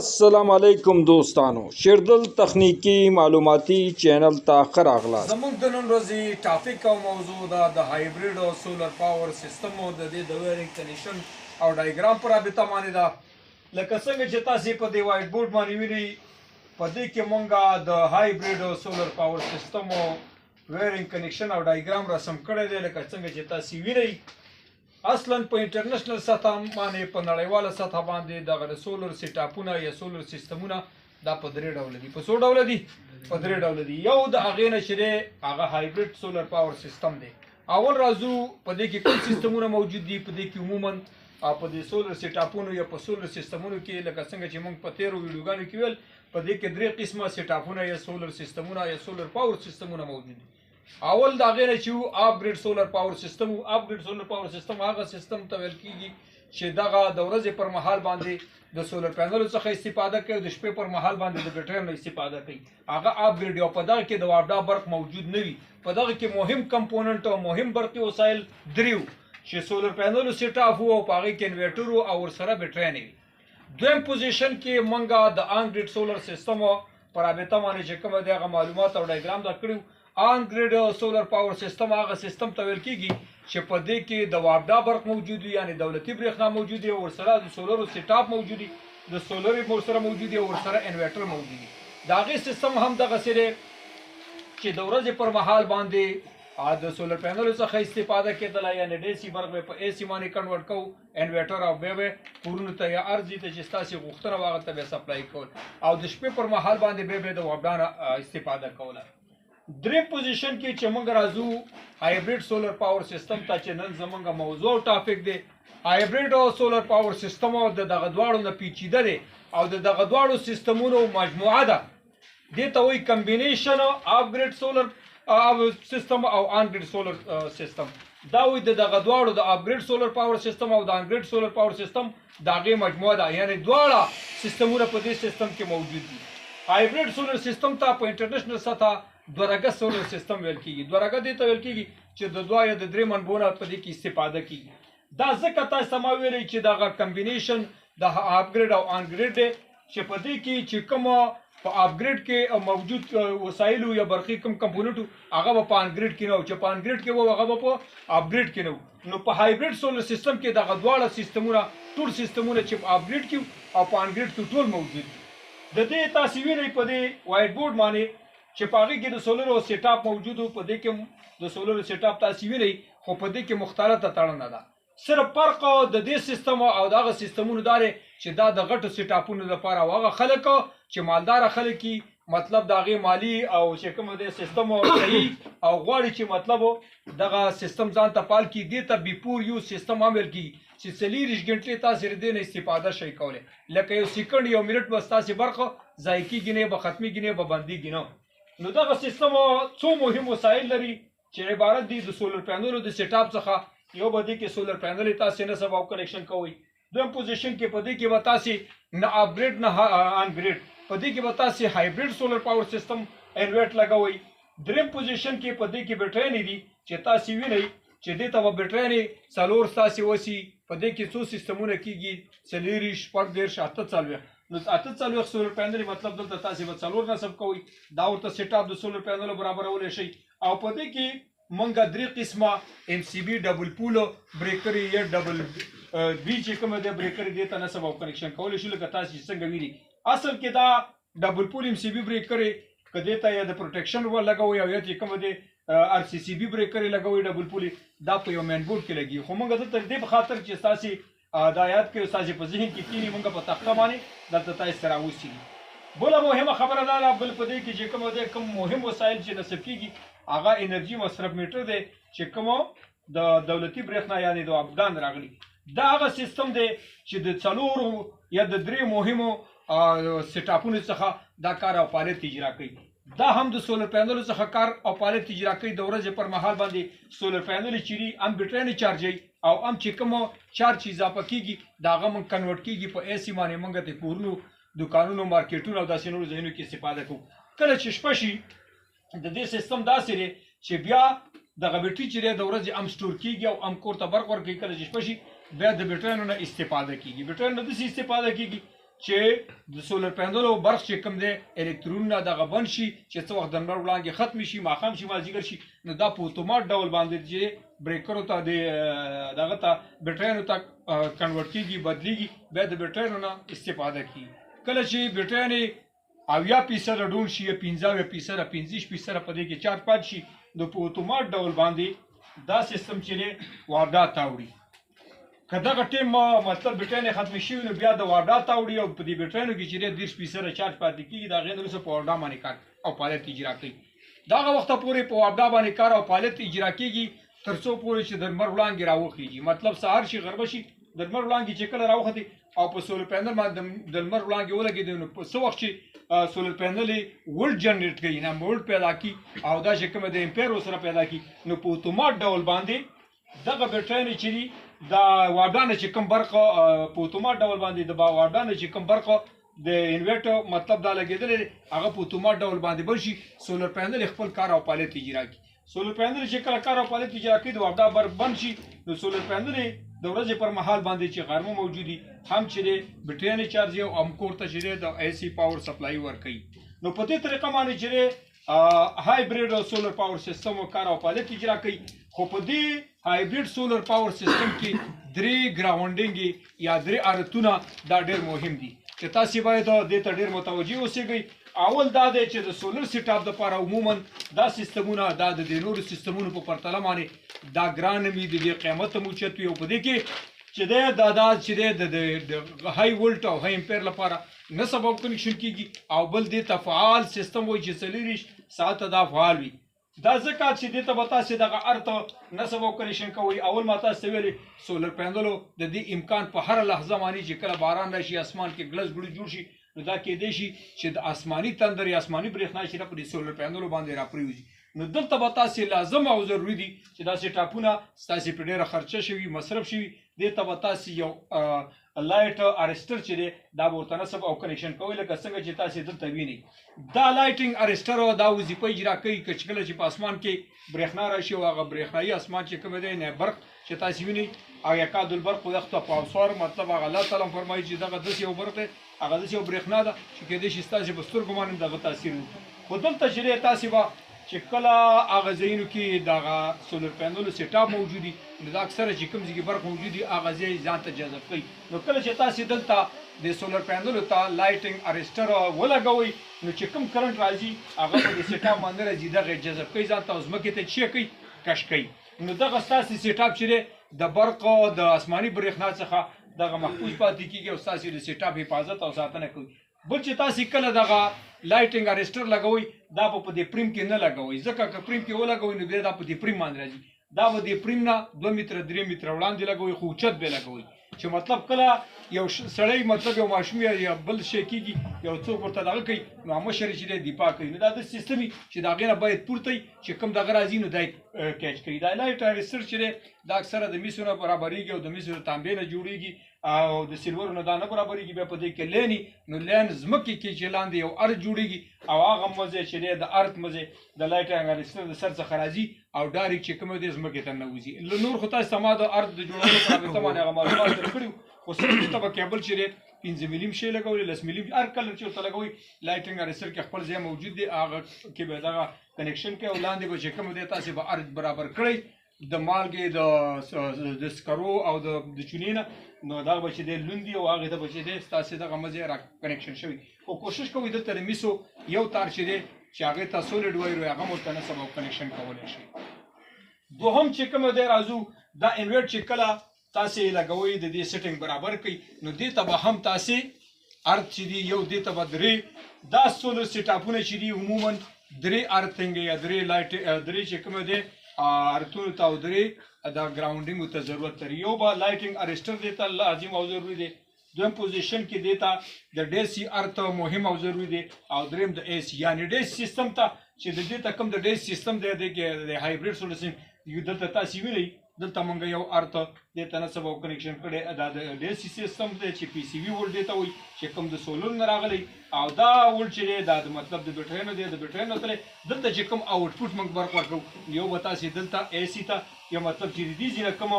السلام علیکم دوستانو، شیردل تخنیکی معلوماتي چینل ته ښه راغلاست. زموږ د نن ورځې topic او موضوع دا د hybrid او solar power system او د دې د wiring connection او diagram پر رابطه باندې ده. لکه څنګه چې تاسو په دې white board باندې وینئ، په دې کې مونږه د hybrid او solar power system او wiring connection او diagram رسم کړی دی. لکه څنګه چې تاسو وینئ، اصلا په international سطح باندې، په نړیواله سطح باندې دغه د solar setup ونه یا solar سیستمونه دا په درې ډول دي. په څو ډول دي؟ په درې ډول دي. یو د هغې نه چې دی هغه hybrid solar power system دی. اول راځو په دې کې کوم سیستمونه موجود دي. په دې کې عموما په دې solar setup ونو یا په سولر سیستمونو کې، لکه څنګه چې موږ په تیرو ویډیوګانو کې ویل، په دې کې درې قسمه setup ونه یا سولر سیستمونه یا solar power سیستمونه موجود دي. اول دا غیر چې off grid solar power system. Off grid solar power system هغه سیستم ته ویل کیږي چې دغه د ورځې پر مهال باندې د solar panel څخه استفاده کوي او د شپې پر مهال باندې د بیټریو نه استفاده کوي. هغه off grid او په دغه کې د واپډا برق موجود نه وي. په دغه کې مهم component او مهم برقي وسایل دریو چې solar panel setup وو او په هغې کې انورټر او ورسره بیټرۍ نه وي. دویم position کې مونږه د on grid solar system پر رابطه باندې چې کومه دی هغه معلومات او diagram دا کړیو. On grid solar power system هغه سیستم ته ویل کیږي چې په دې کې د واپډا برق موجود وي، یعنی دولتي برېښنا موجود وي، ورسره د سولرو setup موجود وي، د سولر ورسره موجود وي او ورسره انورټر موجود وي. د هغې سیستم هم دغسې دی چې د ورځې پر مهال باندې د solar panel څخه استفاده کېدله، یعنی DC برق به په AC باندې convert کوو انورټر او بیا به کورونو ته یا ارزي ته چې ستاسې غوښتنه وه هغه ته به supply کول او د شپې پر مهال باندې بیا به د واپډا نه استفاده کوله. دریم position کې چې موږ راځو hybrid solar power system ته، چې نن زموږ موضوع او topic دی. Hybrid او solar power system او د دغه دواړو نه پیچیده دی او د دغه دواړو سیستمونو مجموعه ده. دې ته وایي combination off grid solar system او on grid solar system. دا وایي د دغه دواړو، د off grid solar power system او د on grid solar power system، د هغې مجموعه ده، یعنی دواړه سیستمونه په دې سیستم کې موجود دي. Hybrid solar system ته په international سطح دوه رګه solar system ویل کیږي. دوه رګه دې ته ویل کیږي چې د دوه یا د درې منبعو نه په دې کې استفاده کیږي. دا ځکه تاسو ته ما ویلی چې دغه combination د off grid او on grid دی چې په دې کې چې کوم په off grid کې موجود وسایل یا برقي کوم component، هغه به په on grid کې نه و، چې په on grid کې وو هغه به په off grid کې نه وو. نو په hybrid solar system کې دغه دواړه سیستمونه، ټول سیستمونه چې په off grid کې او په on grid کې ټول موجود دي. د دې تاسو وینئ په دې white board باندې چې په هغې کې د سولرو setup موجود و، په دې کې د سولرو setup تاسو وینئ، خو په دې کې مختلطه تړنه ده. صرف فرق د دې سیستم او دغه سیستمونو دا دی چې دا د غټو setup ونو لپاره او هغه خلک چې مالدار خلک دي، مطلب د هغې مالي او چې کوم دی سیستم صحیح او غواړي چې مطلب دغه سیستم ځان ته فعال کړي، دې ته before use system هم ویل کېږي چې 24 ګنټې تاسې له دې نه استفاده شئ کولی. لکه یو second یو منټ به ستاسې برخه ضایع کېږي نه، به ختمېږي نه، به بندېږي نه. نو دغه سیستم څو مهم وسایل لري چې عبارت دي د solar panel د setup څخه. یو به دې کې solar panel تاسې نصب او connection کوئ. دویم position کې په دې کې به تاسې نه off grid نه on grid، په دې کې به تاسې hybrid solar power system inverter لګوئ. دریم position کې په دې کې بیټرۍ دي چې تاسې وینئ چې دې ته به بیټرۍ څلور ستاسې وسي. په دې کې څو سیستمونه کېږي؟ 24، 36، 48. نو 48 solar panel مطلب دلته تاسې به څلور نصب کوئ. دا ورته setup د solar panel برابرولی شئ. او په دې کې مونږه درې قسمه MCB double pole breaker یا double B چې کومه دی breaker دې ته نصب او connection کولی شو. لکه تاسې چې څنګه وینئ، اصل کې دا double pole MCB breaker که دې ته یا د protection ور لګوئ او یا چې کومه دی RCCB breaker لګوئ double pole، دا په یو main board کې لګي. خو مونږ دلته دې په خاطر چې ستاسې دا یاد کړئ، ستاسې په ذهن کې کینی، مونږ په تخته باندې دلته تاسې سره راوستي دي. بله مهمه خبره دا ده، بل په دې کې چې کومه دی کوم مهم وسایل چې نصب کېږي هغه انرژي مصرف میټر دی چې کوم د دولتي برېښنا یعنې د افغان راغلي. دا هغه سیستم دی چې د څلورو یا د درې مهمو setup ونو څخه دا کار او فعالیت اجرا کوي. دا هم د solar panel څخه کار او فعالیت اجرا کوي. د ورځې پر مهال باندې solar panel چې دي هم بیټرۍ چارجوي او هم چې کوم چارج اضافه کېږي دا هغه موږ convert کېږي په AC باندې، موږ د کورونو، دوکانونو، مارکیټونو او داسې نورو ځایونو کې استفاده کوو. کله چې شپه شي د دې سیستم داسې دی چې بیا دغه بیټري چې دی د ورځې هم store کېږي او هم کور ته برق ورکوي. کله چې شپه شي بیا د بیټریانو نه استفاده کېږي. بیټریانو نه داسې استفاده کېږي چې د سولر پینلو برق چې کوم دی الکترونونه دغه بند شي، چې څه وخت د لمر وړانګې ختمې شي، ماښام شي، مازدیګر شي، نو دا په اتومات ډول باندې چې بریکرو ته د دغه ته بیټریانو ته convert کېږي، بدلیږي، بیا د بیټریانو نه استفاده کېږي. کله چې بیټریانې 70% down شي یا 75%، 25% په دې کې چارج پاتې شي، نو په اتومات ډول باندې دا سیستم چې دی وابډا ته اوړي. که دغه ټیم مطلب بیټریانې ختمې شوي نو بیا د وابډا ته اوړي او په دې بیټریانو کې چې دی 30% چارج پاتې کېږي، د هغې نه وروسته په وابډا باندې کار او فعالیت اجرا کوي. دغه وخته پورې په وابډا باندې کار او فعالیت اجرا کېږي تر څو پورې چې د لمر وړانګې راوخېږي. مطلب سهار شي، غرمه شي، د لمر وړانګې چې کله راوختې او په سولر پینل باندې د لمر وړانګې ولګېدې، نو په څه وخت چې سولر پینل یې ولټ جنریټ کوي، نه ولټ پیدا کړي او دا چې کومه د امپیر ورسره پیدا کړي، نو په اتومات ډول باندې دغه بیټریانې چې دي د وابډا نه چې کوم برق په اتومات ډول باندې د وابډا نه چې کوم برق د انورټر مطلب دا لګېدلی دی، هغه په اتومات ډول باندې بل شي، سولر پینل خپل کار او فعالیت اجرا کړي. سولر پینل چې کله کار او فعالیت اجرا کوي، د وابډا برق بند شي، نو سولر پینل د ورځې پر مهال باندې چې غرمه موجود دي هم چې دی بیټریانې چارج او هم کور ته چې دی د AC power supply ورکوي. نو په دې طریقه باندې چې دی hybrid solar power system کار او فعالیت اجرا کوي. خو په دې hybrid solar power system کې درې grounding یا درې ارتونه دا ډېر مهم دي چې تاسې باید دې ته ډېر متوجه اوسېږئ. اول دا دی چې د solar setup دپاره عموما دا سیستمونه دا د دې نورو سیستمونو په پرتله باندې دا ګران وي، د دې قیمت هم اوچت وي، او په دې کې چې دی دا دا چې دی د high ولټ او high امپیر لپاره نصب او connection کېږي، او بل دې ته فعال سیستم وایي چې 24 ساعته دا فعال وي. دا ځکه چې دې ته به تاسې دغه earth نصب او connection کوئ. اول ما تاسې ته ویلې سولر پینلو د دې امکان په هره لحظه باندې چې کله باران راشي، اسمان کې ګلز ګړي جوړ شي، نو دا کېدای شي چې د آسماني تندر یا آسماني برېښنا چې په دې سولر پینلو باندې راپرېوځي. نو دلته به تاسې لازم او ضروري دي چې دا سیټاپونه ستاسې په ډېره خرچه شوي، مصرف شوي، دې ته به تاسې یو light arrester چې دی دا به ورته نصب او connection کوئ، لکه څنګه چې تاسې دلته وینئ. دا lighting arrester دا وظیفه اجرا کوي که چې کله چې په اسمان کې برېښنا راشي او هغه برېښنايي اسمان چې کوم دی نه برق چې تاسې وینئ او یکاد البرق یخطف ابصار، مطلب هغه الله تعالی هم فرمایي چې دغه داسې یو برق دی، هغه داسې یو برېښنا ده چې کېدای شي ستاسې په سترګو باندې هم دغه تاثیر وکړي. خو دلته چې دی تاسې به چې کله هغه ځایونو کې دغه سولر پینلو setup موجود دي، نو دا اکثره چې کوم ځای کې برق موجود دي هغه ځای ځان ته جذب کوي. نو کله چې تاسې دلته د سولر پینلو ته lighting arrester ولګوئ، نو چې کوم کرنټ راځي هغه په دې setup باندې راځي، دغه یې جذب کوي ځان ته او ځمکې ته چې کوي کش کوي. نو دغه ستاسې setup چې دی د برق د آسماني برېښنا څخه دغه محفوظ پاتې کېږي او ستاسې د setup حفاظت او ساتنه کوي. بل چې تاسې کله دغه lighting arrester لګوئ، دا به په دې فریم کې نه لګوئ، ځکه که فریم کې ولګوئ نو بیا دا په دې فریم باندې راځي. دا به دې فریم نه 2 متره 3 متره وړاندې لګوئ، خو اوچت به لګوئ چې مطلب کله یو سړی مطلب یو ماشوم یا بل شی کېږي، یو څوک ورته دغه کوي، نو هغه مشر چې دی دفاع کوي. نو دا داسې سیستم وي چې د هغې نه باید پورته وي چې کوم دغه راځي نو دا یې catch کوي. دا light arrester چې دی دا اکثره د میسو نه برابرېږي او د میسو د تانبې نه جوړېږي او د سیلورو نه دا نه برابرېږي. بیا په دې کې line وي، نو line ځمکې کې چې لاندې یو earth جوړېږي او هغه مزه چې دی د earth مزه د light arrester د سر څخه راځي او direct چې کوم دی ځمکې ته ننوځي. له نور خو تاسو ته ما د earth د جوړولو په رابطه باندې هغه معلومات درکړي وو، خو صرف دې ته به کیبل چې دی 5 میلیم شی لګولی، 10 میلیم، هر کلر چې ورته لګوئ lighting arrester کې خپل ځای موجود دی، هغه کې به دغه connection کوي او لاندې به چې کوم دی تاسې به earth برابر کړئ د مالګې د سکرو او د چونې نه، نو دغه به چې دی لوندي او هغې ته به چې دی ستاسې دغه مزې را connection شوي. خو کوشش کوئ دلته د میسو یو تار چې دی چې هغې ته solid wire وي هغه هم ورته نصب او connection کولی شئ. دوهم چې کوم دی راځو دا انورټ چې کله تاسې لګوئ د دې setting برابر کړئ، نو دې ته به هم تاسې earth چې دی یو دې ته به درې دا سولر سیټاپونه چې دي عموما درې earthing یا درې light درې چې کوم دی ارتونو ته او درې دا grounding ته ضرورت لري. یو به lighting arrester دی ته لازم او ضروري دی، دویم position کې دی ته د DC earth مهم او ضروري دی، او دریم د AC یعنی DC سیستم ته چې د دې ته کوم د DC سیستم دی د کې د hybrid solar system یو دلته تاسې وینئ دلته مونږ یو earth دې ته نصب او connection کړی، دا د DC سیستم دی چې PCV ولټ دی ته وایي چې کوم د سولر نه راغلی، او دا ولټ چې دی دا د مطلب د بیټریانو دی، د بیټریانو تللی. دلته چې کوم output موږ برق ورکوو یو به تاسې دلته AC ته یا مطلب چې د دې ځای نه کوم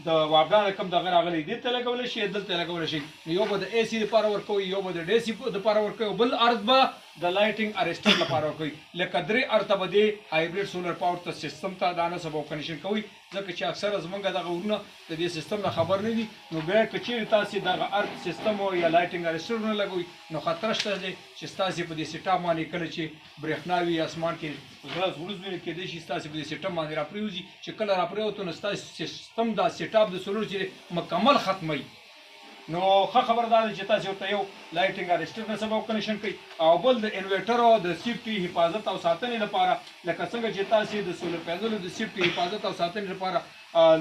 د واپډا نه کوم دغه راغلی، دې ته لګولی شي، دلته لګولی شي. نو یو به د اے سي دپاره ورکوي، یو به د ډي سي دپاره ورکوي، بل earth به د lighting arrester لپاره ورکوي. لکه درې earth به دې hybrid solar power ته سیستم ته دا نصب او connection کوي، ځکه چې اکثره زمونږ دغه ورونه د دې سیستم نه خبر نه دي. نو بیا که چیرې تاسې دغه earth سیستم یا lighting arrester نه لګوئ، نو خطر شته دی چې ستاسې په دې setup باندې کله چې برېښنا وي اسمان کې غرز ورز وي، کېدای شي ستاسې په دې سیټم باندې راپرېوځي، چې کله راپرېوتو نو ستاسې سیستم دا setup د سولر چې مکمل ختموي. نو ښه خبره دا ده چې تاسې ورته یو lighting arrester نصب او connection کوئ، او بل د انورټر او د safety حفاظت او ساتنې لپاره، لکه څنګه چې تاسې د solar پینلو د safety حفاظت او ساتنې لپاره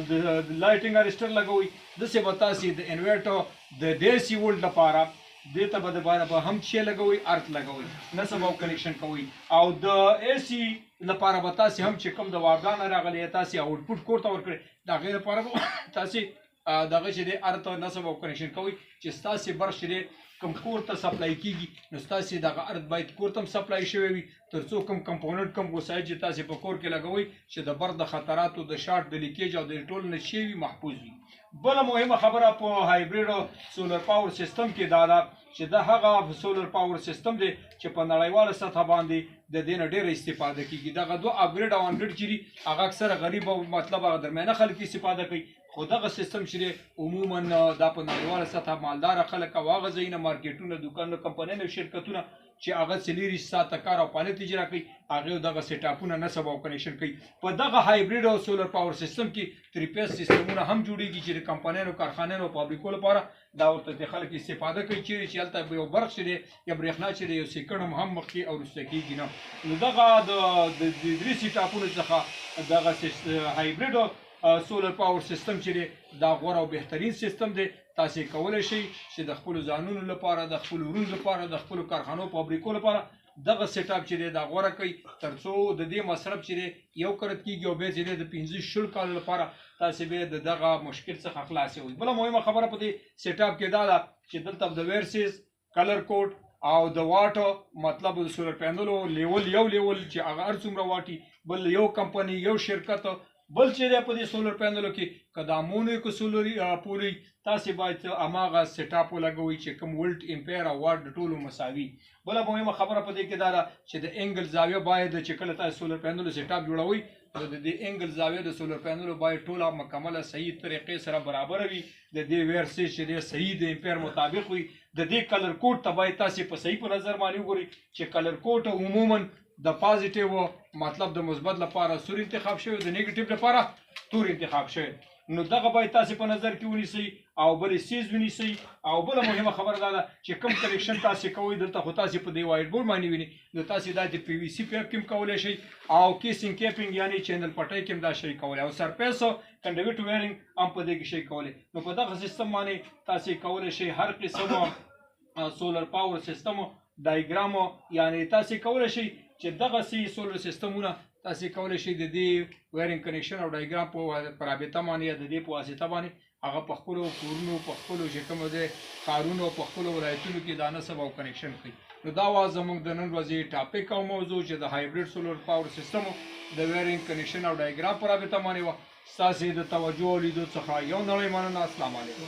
د lighting arrester لګوئ، داسې به تاسې د انورټر د DC ولټ لپاره دې ته به دپاره به هم چې لګوئ، earth لګوئ، نصب او connection کوئ. او د AC لپاره به تاسې هم چې کوم د واپډا نه راغلی تاسې output کور ته ورکړئ، د هغې لپاره به تاسې دغه چې دی earth نصب او connection کوئ، چې ستاسې برق چې دی کوم کور ته supply کیږي، نو ستاسې دغه earth باید کور ته هم supply شوی وي، تر څو کوم component کوم وسایل چې تاسې په کور کې لګوئ چې د برق د خطراتو، د شارټ، د leakage او د ټولو نه چې وي محفوظ وي. بله مهمه خبره په hybrid solar power system کې دا ده چې دا هغه solar power system دی چې په نړیواله سطح باندې د دې نه ډېره استفاده کیږي. دغه دوه off-grid او on-grid چې دي هغه اکثره غریب او مطلب هغه درمیانه خلک استفاده کوي، خو دغه سیستم چې دی عموما دا په نړیواله سطح مالداره خلک او هغه ځایونه، مارکیټونه، دوکانونه، کمپنیونه، شرکتونه چې هغه 24 ساعته کار او فعالیت اجرا کوي، هغې دغه setup ونه نصب او connection کوي. په دغه hybrid او solar power system کې three phase سیستمونه هم جوړیږي چې د کمپنیانو، کارخانو او فابریکو لپاره دا ورته د خلک استفاده کوي، چیرې چې هلته یو برق چې دی یا برېښنا چې دی یو سیکنډ هم مخکې او وروسته کېږي نه. نو دغه د درې setup ونو څخه دغه hybrid solar power system چې دی دا غوره او بهترین سیستم دی. تاسې کولی شئ چې د خپلو ځانونو لپاره، د خپلو وروڼو لپاره، د خپلو کارخانو، فابریکو لپاره دغه setup چې دی دا غوره کړئ، تر څو د دې مصرف چې دی یو کرت کېږي او بیا چې دی د 15-20 کالو لپاره تاسې بیا د دغه مشکل څخه خلاص یئ. بله مهمه خبره په دې setup کې دا ده چې دلته د wire size، color code او د واټ، مطلب د solar پینلو level، یو level چې هغه هر څومره واټي، بل یو کمپنی، یو شرکت، بل چې دی په دې solar پینلو کې که دا mono که solar پولی، تاسې باید هماغه setup ولګوئ چې کوم ولټ، امپیر او واټ د ټولو مساوي. بله مهمه خبره په دې کې دا ده چې د angle زاویه باید چې کله تاسې solar پینلو setup جوړوئ، نو د دې angle زاویه د solar پینلو باید ټوله مکمله صحیح طریقې سره برابره وي، د دې wire size چې دی صحیح د امپیر مطابق وي، د دې color code ته باید تاسې په صحیح په نظر باندې وګورئ چې color code عموما د positive مطلب د مثبت لپاره سور انتخاب شوی، د negative لپاره تور انتخاب شوی. نو دغه باید تاسې په نظر کې ونیسئ او بل size ونیسئ. او بله مهمه خبره دا ده چې کوم connection تاسې کوئ، دلته خو تاسې په دې white board باندې وینئ، نو تاسې دا د PVC pipe کې هم کولی شئ او casing capping یعنی channel پټۍ کې هم دا شی کولی او surface conduit wiring هم په دې کې شی کولی. نو په دغه سیستم باندې تاسې کولی شئ هر قسم solar power system diagram، یعنی تاسې کولی شئ چې دغسې سولر سیستمونه تاسې کولی شئ د دې wiring connection او ډایګرام په رابطه باندې یا د دې په واسطه باندې هغه په خپلو کورونو، په خپلو چې کوم دی ښارونو، په خپلو ولایتونو کې دا نصب او connection کوي. نو دا وه زموږ د نن ورځې topic او موضوع چې د hybrid solar power system د wiring connection او ډایګرام په رابطه باندې وه. ستاسې د توجه او لیدو څخه یو نړۍ مننه. السلام علیکم.